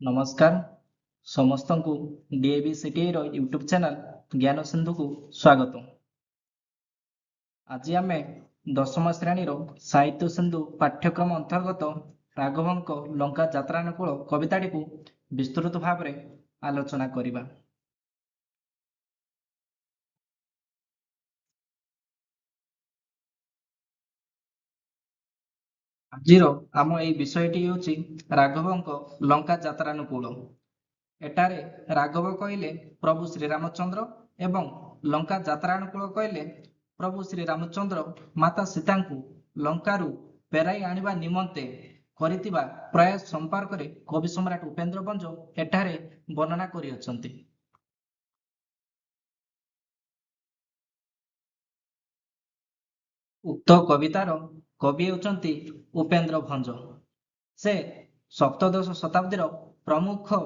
ନମସ୍କାର ସମସ୍ତଙ୍କୁ, DAV ସିଟିଆଇର YouTube channel ଜ୍ଞାନ ସିନ୍ଧୁକୁ ସ୍ୱାଗତ। ଆଜି ଆମେ ଦଶମ ଶ୍ରେଣୀର ସାହିତ୍ୟ ସିନ୍ଧୁ ପାଠ୍ୟକ୍ରମ ଅନ୍ତର୍ଗତ ରାଘବଙ୍କ ଲଙ୍କା ଯାତ୍ରାନୁକୂଳ କବିତାଟିକୁ ବିସ୍ତୃତ ଭାବରେ ଆଲୋଚନା କରିବା। ଆଜିର ଆମ ଏଇ ବିଷୟଟି ହେଉଛି ରାଘବଙ୍କ ଲଙ୍କା ଯାତ୍ରାନୁକୂଳ। ଏଠାରେ ରାଘବ କହିଲେ ପ୍ରଭୁ ଶ୍ରୀରାମଚନ୍ଦ୍ର ଏବଂ ଲଙ୍କା ଯାତ୍ରାନୁକୂଳ କହିଲେ ପ୍ରଭୁ ଶ୍ରୀରାମଚନ୍ଦ୍ର ମାତା ସୀତାଙ୍କୁ ଲଙ୍କାରୁ ଫେରାଇ ଆଣିବା ନିମନ୍ତେ କରିଥିବା ପ୍ରୟାସ ସମ୍ପର୍କରେ କବି ସମ୍ରାଟ ଉପେନ୍ଦ୍ର ଭଞ୍ଜ ଏଠାରେ ବର୍ଣ୍ଣନା କରିଅଛନ୍ତି। ଉକ୍ତ କବିତାର କବି ହେଉଛନ୍ତି ଉପେନ୍ଦ୍ର ଭଞ୍ଜ। ସେ ସପ୍ତଦଶ ଶତାବ୍ଦୀର ପ୍ରମୁଖ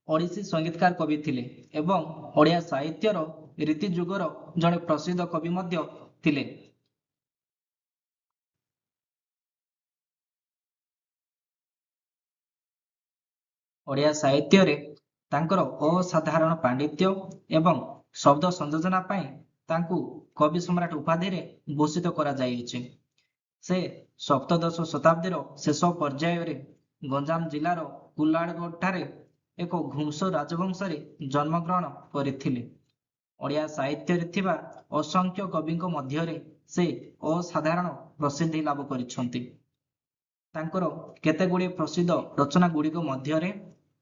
ଓଡ଼ିଶୀ ସଙ୍ଗୀତକାର କବି ଥିଲେ ଏବଂ ଓଡ଼ିଆ ସାହିତ୍ୟର ରୀତି ଯୁଗର ଜଣେ ପ୍ରସିଦ୍ଧ କବି ମଧ୍ୟ ଥିଲେ। ଓଡ଼ିଆ ସାହିତ୍ୟରେ ତାଙ୍କର ଅସାଧାରଣ ପାଣ୍ଡିତ୍ୟ ଏବଂ ଶବ୍ଦ ସଂଯୋଜନା ପାଇଁ ତାଙ୍କୁ କବି ସମ୍ରାଟ ଉପାଧିରେ ଭୂଷିତ କରାଯାଇଅଛି। ସେ ସପ୍ତଦଶ ଶତାବ୍ଦୀର ଶେଷ ପର୍ଯ୍ୟାୟରେ ଗଞ୍ଜାମ ଜିଲ୍ଲାର କୁଲାଡ଼ଗଡ଼ ଠାରେ ଏକ ଘୁମସ ରାଜବଂଶରେ ଜନ୍ମଗ୍ରହଣ କରିଥିଲେ। ଓଡ଼ିଆ ସାହିତ୍ୟରେ ଥିବା ଅସଂଖ୍ୟ କବିଙ୍କ ମଧ୍ୟରେ ସେ ଅସାଧାରଣ ପ୍ରସିଦ୍ଧି ଲାଭ କରିଛନ୍ତି। ତାଙ୍କର କେତେଗୁଡ଼ିଏ ପ୍ରସିଦ୍ଧ ରଚନା ଗୁଡ଼ିକ ମଧ୍ୟରେ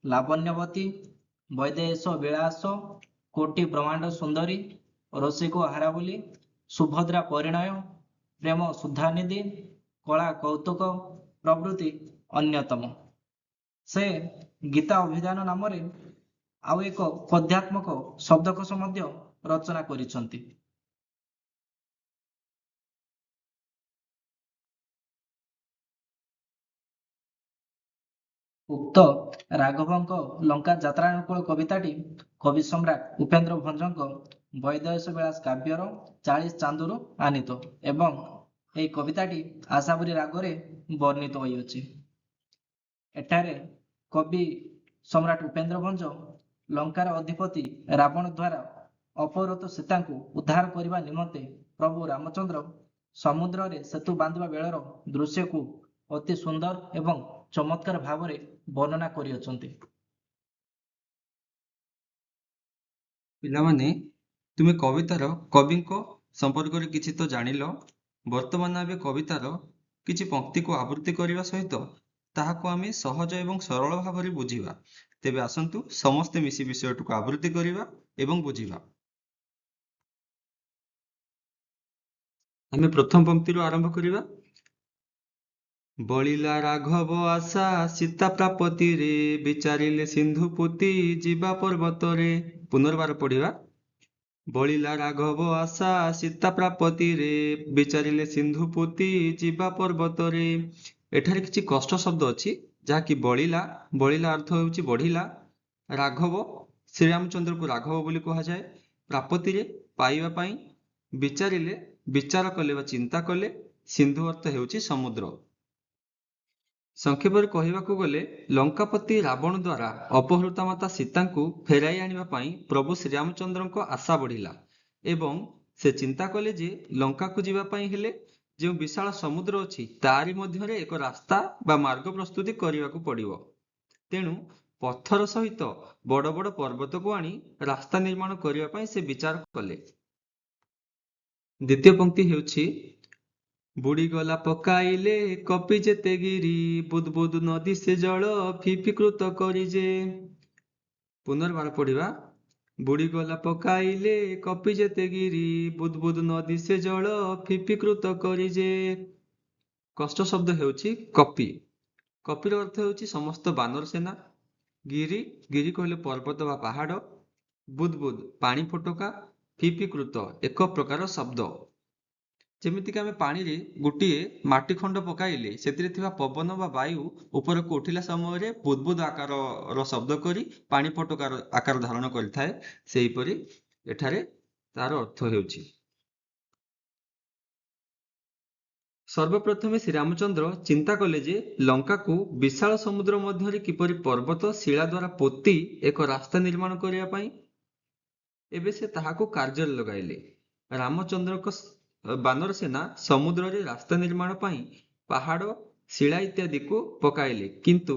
ଲାବଣ୍ୟବତୀ, ବୈଦେହୀଶ ବିଳାସ, କୋଟି ବ୍ରହ୍ମାଣ୍ଡ ସୁନ୍ଦରୀ, ରସିକ ହାରାବଲି, ସୁଭଦ୍ରା ପରିଣୟ, ପ୍ରେମ ସୁଧାନିଧି, କଳା କୌତୁକ ପ୍ରଭୃତି ଅନ୍ୟତମ। ସେ ଗୀତା ଅଭିଧାନ ନାମରେ ଆଉ ଏକ ପଦ୍ୟାତ୍ମକ ଶବ୍ଦକୋଷ ମଧ୍ୟ ରଚନା କରିଛନ୍ତି। ଉକ୍ତ ରାଘବଙ୍କ ଲଙ୍କା ଯାତ୍ରାନୁକୂଳ କବିତାଟି କବି ସମ୍ରାଟ ଉପେନ୍ଦ୍ର ଭଞ୍ଜଙ୍କ ବୈଦେହୀଶ ବିଳାସ କାବ୍ୟର 40 ଚାନ୍ଦୁରୁ ଆନୀତ ଏବଂ ଏହି କବିତାଟି ଆଶାବରୀ ରାଗରେ ବର୍ଣ୍ଣିତ ହୋଇଅଛି। ଏଠାରେ କବି ସମ୍ରାଟ ଉପେନ୍ଦ୍ର ଭଞ୍ଜ ଲଙ୍କାର ଅଧିପତି ରାବଣ ଦ୍ୱାରା ଅପହୃତ ସୀତାଙ୍କୁ ଉଦ୍ଧାର କରିବା ନିମନ୍ତେ ପ୍ରଭୁ ରାମଚନ୍ଦ୍ର ସମୁଦ୍ରରେ ସେତୁ ବାନ୍ଧିବା ବେଳର ଦୃଶ୍ୟକୁ ଅତି ସୁନ୍ଦର ଏବଂ ଚମତ୍କାର ଭାବରେ ବର୍ଣ୍ଣନା କରିଅଛନ୍ତି। ପିଲାମାନେ, ତୁମେ କବିତାର କବିଙ୍କ ସମ୍ପର୍କରେ କିଛି ତ ଜାଣିଲ। ବର୍ତ୍ତମାନ ଆମେ କବିତାର କିଛି ପଂକ୍ତିକୁ ଆବୃତ୍ତି କରିବା ସହିତ ତାହାକୁ ଆମେ ସହଜ ଏବଂ ସରଳ ଭାବରେ ବୁଝିବା। ତେବେ ଆସନ୍ତୁ ସମସ୍ତେ ମିଶି ବିଷୟଟିକୁ ଆବୃତ୍ତି କରିବା ଏବଂ ବୁଝିବା। ଆମେ ପ୍ରଥମ ପଂକ୍ତିରୁ ଆରମ୍ଭ କରିବା। ବଳିଲା ରାଘବ ଆଶା ସୀତା ପ୍ରାପତିରେ, ବିଚାରିଲେ ସିନ୍ଧୁ ପୋତି ଯିବା ପର୍ବତରେ। ପୁନର୍ବାର ପଢିବା। ବଳିଲା ରାଘବ ଆଶା ସୀତା ପ୍ରାପତିରେ, ବିଚାରିଲେ ସିନ୍ଧୁ ପୋତି ଯିବା ପର୍ବତରେ। ଏଠାରେ କିଛି କଷ୍ଟ ଶବ୍ଦ ଅଛି, ଯାହାକି ବଳିଲା। ବଳିଲା ଅର୍ଥ ହେଉଛି ବଢିଲା। ରାଘବ, ଶ୍ରୀରାମଚନ୍ଦ୍ରକୁ ରାଘବ ବୋଲି କୁହାଯାଏ। ପ୍ରାପତିରେ, ପାଇବା ପାଇଁ। ବିଚାରିଲେ, ବିଚାର କଲେ ବା ଚିନ୍ତା କଲେ। ସିନ୍ଧୁ ଅର୍ଥ ହେଉଛି ସମୁଦ୍ର। ସଂକ୍ଷେପରେ କହିବାକୁ ଗଲେ, ଲଙ୍କାପତି ରାବଣ ଦ୍ୱାରା ଅପହୃତା ମାତା ସୀତାଙ୍କୁ ଫେରାଇ ଆଣିବା ପାଇଁ ପ୍ରଭୁ ଶ୍ରୀରାମଚନ୍ଦ୍ରଙ୍କ ଆଶା ବଢ଼ିଲା ଏବଂ ସେ ଚିନ୍ତା କଲେ ଯେ ଲଙ୍କାକୁ ଯିବା ପାଇଁ ହେଲେ ଯେଉଁ ବିଶାଳ ସମୁଦ୍ର ଅଛି, ତାରି ମଧ୍ୟରେ ଏକ ରାସ୍ତା ବା ମାର୍ଗ ପ୍ରସ୍ତୁତି କରିବାକୁ ପଡ଼ିବ। ତେଣୁ ପଥର ସହିତ ବଡ଼ ବଡ଼ ପର୍ବତକୁ ଆଣି ରାସ୍ତା ନିର୍ମାଣ କରିବା ପାଇଁ ସେ ବିଚାର କଲେ। ଦ୍ୱିତୀୟ ପଂକ୍ତି ହେଉଛି, ବୁଡ଼ିଗଲା ପକାଇଲେ କପି ଯେତେ ଗିରି, ବୁଦ୍ ବୁଦ୍ ନଦୀ ସେ ଜଳ ଫିଫିକୃତ କରି ଯେ। ପୁନର୍ବାର ପଢିବା। ବୁଡ଼ିଗଲା ପକାଇଲେ କପି ଯେତେ ଗିରି, ବୁଦ୍ ବୁଦ୍ ନଦୀ ସେ ଜଳ ଫିଫିକୃତ କରି ଯେ। କଷ୍ଟ ଶବ୍ଦ ହେଉଛି କପି। କପିର ଅର୍ଥ ହେଉଛି ସମସ୍ତ ବାନର ସେନା। ଗିରି, ଗିରି କହିଲେ ପର୍ବତ ବା ପାହାଡ଼। ବୁଦ୍ ବୁଦ୍, ପାଣି ଫୋଟକା। ଫିଫିକୃତ, ଏକ ପ୍ରକାର ଶବ୍ଦ। ଯେମିତିକି ଆମେ ପାଣିରେ ଗୋଟିଏ ମାଟି ଖଣ୍ଡ ପକାଇଲେ ସେଥିରେ ଥିବା ପବନ ବା ବାୟୁ ଉପରକୁ ଉଠିଲା ସମୟରେ ବୁଦବୁଦ ଆକାରର ଶବ୍ଦ କରି ପାଣି ଫୋଟକାର ଆକାର ଧାରଣ କରିଥାଏ, ସେହିପରି ଏଠାରେ ତାର ଅର୍ଥ ହେଉଛି। ସର୍ବପ୍ରଥମେ ଶ୍ରୀରାମଚନ୍ଦ୍ର ଚିନ୍ତା କଲେ ଯେ ଲଙ୍କାକୁ ବିଶାଳ ସମୁଦ୍ର ମଧ୍ୟରେ କିପରି ପର୍ବତ ଶିଳା ଦ୍ୱାରା ପୋତି ଏକ ରାସ୍ତା ନିର୍ମାଣ କରିବା ପାଇଁ। ଏବେ ସେ ତାହାକୁ କାର୍ଯ୍ୟରେ ଲଗାଇଲେ। ରାମଚନ୍ଦ୍ରଙ୍କ ବାନର ସେନା ସମୁଦ୍ରରେ ରାସ୍ତା ନିର୍ମାଣ ପାଇଁ ପାହାଡ଼, ଶିଳା ଇତ୍ୟାଦିକୁ ପକାଇଲେ, କିନ୍ତୁ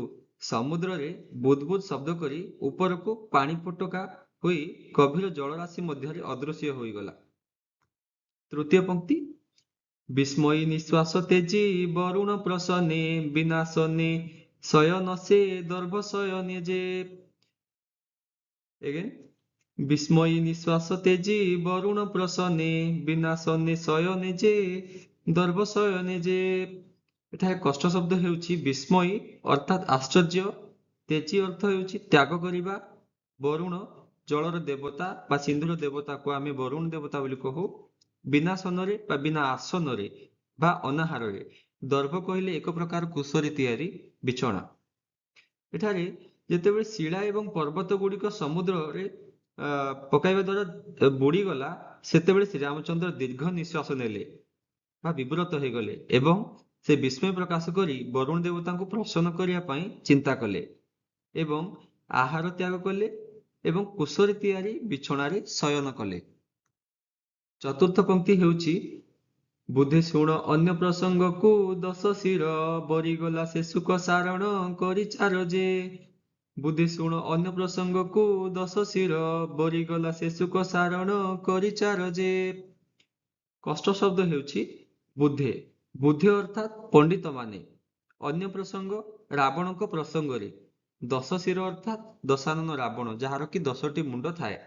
ସମୁଦ୍ରରେ ବୁଦବୁଦ ଶବ୍ଦ କରି ଉପରକୁ ପାଣି ଫୋଟକା ହୋଇ ଗଭୀର ଜଳରାଶି ମଧ୍ୟରେ ଅଦୃଶ୍ୟ ହୋଇଗଲା। ତୃତୀୟ ପଙ୍କ୍ତି, ବିସ୍ମୟୀ ନିଶ୍ୱାସ ତେଜି ବରୁଣ ପ୍ରସନ୍ନେ ବିନାଶନେ ଶୟନ ସେ ଦର୍ଭ ଶୟନେ ଯେ। ଏଗେନ୍, ବିସ୍ମୟୀ ନିଶ୍ୱାସ ତେଜି ବରୁଣ ପ୍ରସନ୍ନେ ବିନାଶନେ ଶୟନେ ଯେ ଦର୍ଭ ଶୟନେ ଯେ। ଏଠାରେ କଷ୍ଟ ଶବ୍ଦ ହେଉଛି ବିସ୍ମୟୀ ଅର୍ଥାତ୍ ଆଶ୍ଚର୍ଯ୍ୟ, ତେଜି ଅର୍ଥ ହେଉଛି ତ୍ୟାଗ କରିବା, ବରୁଣ ଜଳର ଦେବତା ବା ସିନ୍ଧୁର ଦେବତାକୁ ଆମେ ବରୁଣ ଦେବତା ବୋଲି କହୁ, ବିନାଶନରେ ବା ବିନା ଆସନରେ ବା ଅନାହାରରେ, ଦର୍ଭ କହିଲେ ଏକ ପ୍ରକାର କୁଶରେ ତିଆରି ବିଛଣା। ଏଠାରେ ଯେତେବେଳେ ଶିଳା ଏବଂ ପର୍ବତ ଗୁଡ଼ିକ ସମୁଦ୍ରରେ ପକାଇବା ଦ୍ୱାରା ବୁଡ଼ିଗଲା, ସେତେବେଳେ ଶ୍ରୀରାମଚନ୍ଦ୍ର ଦୀର୍ଘ ନିଶ୍ୱାସ ନେଲେ ବା ବିବ୍ରତ ହୋଇଗଲେ ଏବଂ ସେ ବିସ୍ମୟ ପ୍ରକାଶ କରି ବରୁଣ ଦେବତାଙ୍କୁ ପ୍ରସନ୍ନ କରିବା ପାଇଁ ଚିନ୍ତା କଲେ ଏବଂ ଆହାର ତ୍ୟାଗ କଲେ ଏବଂ କୁଶରେ ତିଆରି ବିଛଣାରେ ଶୟନ କଲେ। ଚତୁର୍ଥ ପଙ୍କ୍ତି ହେଉଛି, ବୁଦ୍ଧି ଶୁଣ ଅନ୍ୟ ପ୍ରସଙ୍ଗକୁ ଦଶ ଶିର ବରିଗଲା ସେ ସୁଖ ସାରଣ କରି ଚାର ଯେ। ବୁଦ୍ଧି ଶୁଣ ଅନ୍ୟ ପ୍ରସଙ୍ଗକୁ ଦଶ ଶିର ବରିଗଲା ସେ ସୁଖ ସାରଣ କରି ଚାର ଯେ। କଷ୍ଟ ଶବ୍ଦ ହେଉଛି ବୁଦ୍ଧେ, ବୁଦ୍ଧି ଅର୍ଥାତ୍ ପଣ୍ଡିତମାନେ, ଅନ୍ୟ ପ୍ରସଙ୍ଗ ରାବଣଙ୍କ ପ୍ରସଙ୍ଗରେ, ଦଶ ଶିର ଅର୍ଥାତ୍ ଦଶାନନ ରାବଣ ଯାହାର କି 10ଟି ମୁଣ୍ଡ ଥାଏ,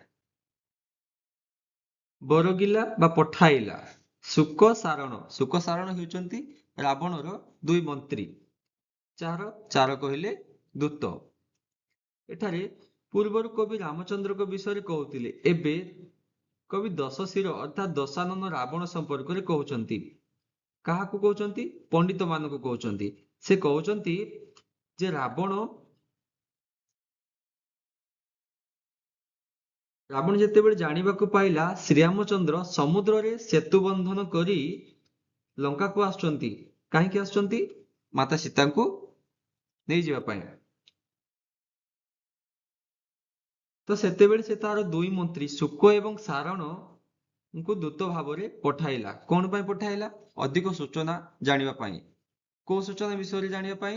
ବରଗିଲା ବା ପଠାଇଲା, ଶୁକ ସାରଣ, ଶୁକ ସାରଣ ହେଉଛନ୍ତି ରାବଣର ଦୁଇ ମନ୍ତ୍ରୀ, ଚାର, ଚାର କହିଲେ ଦୂତ। ଏଠାରେ ପୂର୍ବରୁ କବି ରାମଚନ୍ଦ୍ରଙ୍କ ବିଷୟରେ କହୁଥିଲେ, ଏବେ କବି ଦଶ ଶିର ଅର୍ଥାତ୍ ଦଶାନନ ରାବଣ ସମ୍ପର୍କରେ କହୁଛନ୍ତି। କାହାକୁ କହୁଛନ୍ତି? ପଣ୍ଡିତମାନଙ୍କୁ କହୁଛନ୍ତି। ସେ କହୁଛନ୍ତି ଯେ ରାବଣ ଯେତେବେଳେ ଜାଣିବାକୁ ପାଇଲା ଶ୍ରୀରାମଚନ୍ଦ୍ର ସମୁଦ୍ରରେ ସେତୁ ବନ୍ଧନ କରି ଲଙ୍କାକୁ ଆସୁଛନ୍ତି, କାହିଁକି ଆସୁଛନ୍ତି? ମାତା ସୀତାଙ୍କୁ ନେଇଯିବା ପାଇଁ। ତ ସେତେବେଳେ ସେ ତାର ଦୁଇ ମନ୍ତ୍ରୀ ଶୁକ ଏବଂ ସାରଣଙ୍କୁ ଦୂତ ଭାବରେ ପଠାଇଲା। କଣ ପାଇଁ ପଠାଇଲା? ଅଧିକ ସୂଚନା ଜାଣିବା ପାଇଁ। କୋଉ ସୂଚନା ବିଷୟରେ ଜାଣିବା ପାଇଁ?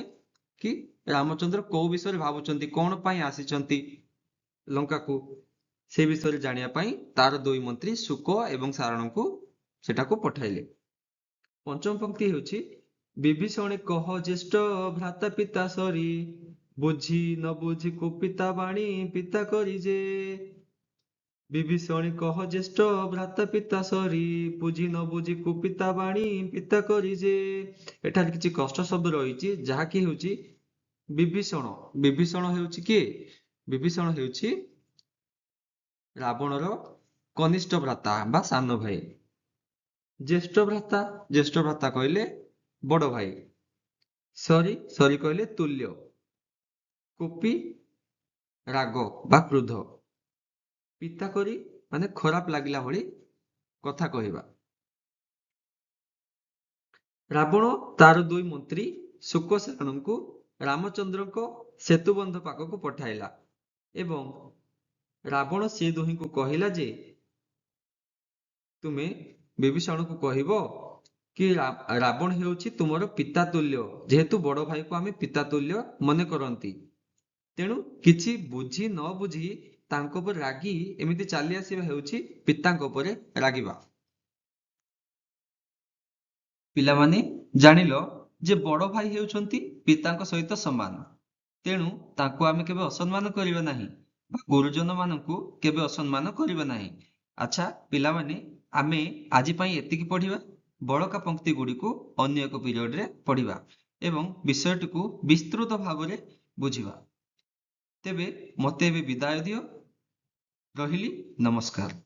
କି ରାମଚନ୍ଦ୍ର କୋଉ ବିଷୟରେ ଭାବୁଛନ୍ତି, କଣ ପାଇଁ ଆସିଛନ୍ତି ଲଙ୍କାକୁ, ସେ ବିଷୟରେ ଜାଣିବା ପାଇଁ ତାର ଦୁଇ ମନ୍ତ୍ରୀ ଶୁକ ଏବଂ ସାରଣଙ୍କୁ ସେଠାକୁ ପଠାଇଲେ। ପଞ୍ଚମ ପଙ୍କ୍ତି ହେଉଛି, ବିଭୀଷଣେ କହ ଜ୍ୟେଷ୍ଠ ଭ୍ରାତା ପିତା ସରି, ବୁଝି ନ ବୁଝି କୁପିତା ବାଣୀ ପିତା କରି ଯେ। ବିଭୀଷଣେ କହ ଜ୍ୟେଷ୍ଠ ଭ୍ରାତା ପିତା ସରି, ବୁଝି ନ ବୁଝି କୁପିତା ବାଣୀ ପିତା କରି ଯେ। ଏଠାରେ କିଛି କଷ୍ଟ ଶବ୍ଦ ରହିଛି ଯାହାକି ହେଉଛି ବିଭୀଷଣ। ବିଭୀଷଣ ହେଉଛି କିଏ? ବିଭୀଷଣ ହେଉଛି ରାବଣର କନିଷ୍ଠ ଭ୍ରାତା ବା ସାନ ଭାଇ। ଜ୍ୟେଷ୍ଠ ଭ୍ରାତା, ଜ୍ୟେଷ୍ଠ ଭ୍ରାତା କହିଲେ ବଡ ଭାଇ। ସରି, ସରି କହିଲେ ତୁଲ୍ୟ। କୋପି ରାଗ ବା କ୍ରୋଧ। ପିତା କରି ମାନେ ଖରାପ ଲାଗିଲା ଭଳି କଥା କହିବା। ରାବଣ ତାର ଦୁଇ ମନ୍ତ୍ରୀ ଶୁକଶାରଣଙ୍କୁ ରାମଚନ୍ଦ୍ରଙ୍କ ସେତୁବନ୍ଧ ପାଖକୁ ପଠାଇଲା ଏବଂ ରାବଣ ସେ ଦୁହିଁଙ୍କୁ କହିଲା ଯେ ତୁମେ ବିଭୀଷଣକୁ କହିବ କି ରାବଣ ହେଉଛି ତୁମର ପିତା ତୁଲ୍ୟ, ଯେହେତୁ ବଡ ଭାଇକୁ ଆମେ ପିତା ତୁଲ୍ୟ ମନେ କରନ୍ତି, ତେଣୁ କିଛି ବୁଝି ନ ବୁଝି ତାଙ୍କ ଉପରେ ରାଗି ଏମିତି ଚାଲି ଆସିବା ହେଉଛି ପିତାଙ୍କ ଉପରେ ରାଗିବା। ପିଲାମାନେ ଜାଣିଲ ଯେ ବଡ ଭାଇ ହେଉଛନ୍ତି ପିତାଙ୍କ ସହିତ ସମାନ, ତେଣୁ ତାଙ୍କୁ ଆମେ କେବେ ଅସମ୍ମାନ କରିବା ନାହିଁ ବା ଗୁରୁଜନ ମାନଙ୍କୁ କେବେ ଅସମ୍ମାନ କରିବା ନାହିଁ। ଆଚ୍ଛା ପିଲାମାନେ, ଆମେ ଆଜି ପାଇଁ ଏତିକି ପଢିବା। ବଳକା ପଙ୍କ୍ତି ଗୁଡ଼ିକୁ ଅନ୍ୟ ଏକ ପିରିୟଡରେ ପଢିବା ଏବଂ ବିଷୟଟିକୁ ବିସ୍ତୃତ ଭାବରେ ବୁଝିବା। ତେବେ ମୋତେ ଏବେ ବିଦାୟ ଦିଅ। ରହିଲି, ନମସ୍କାର।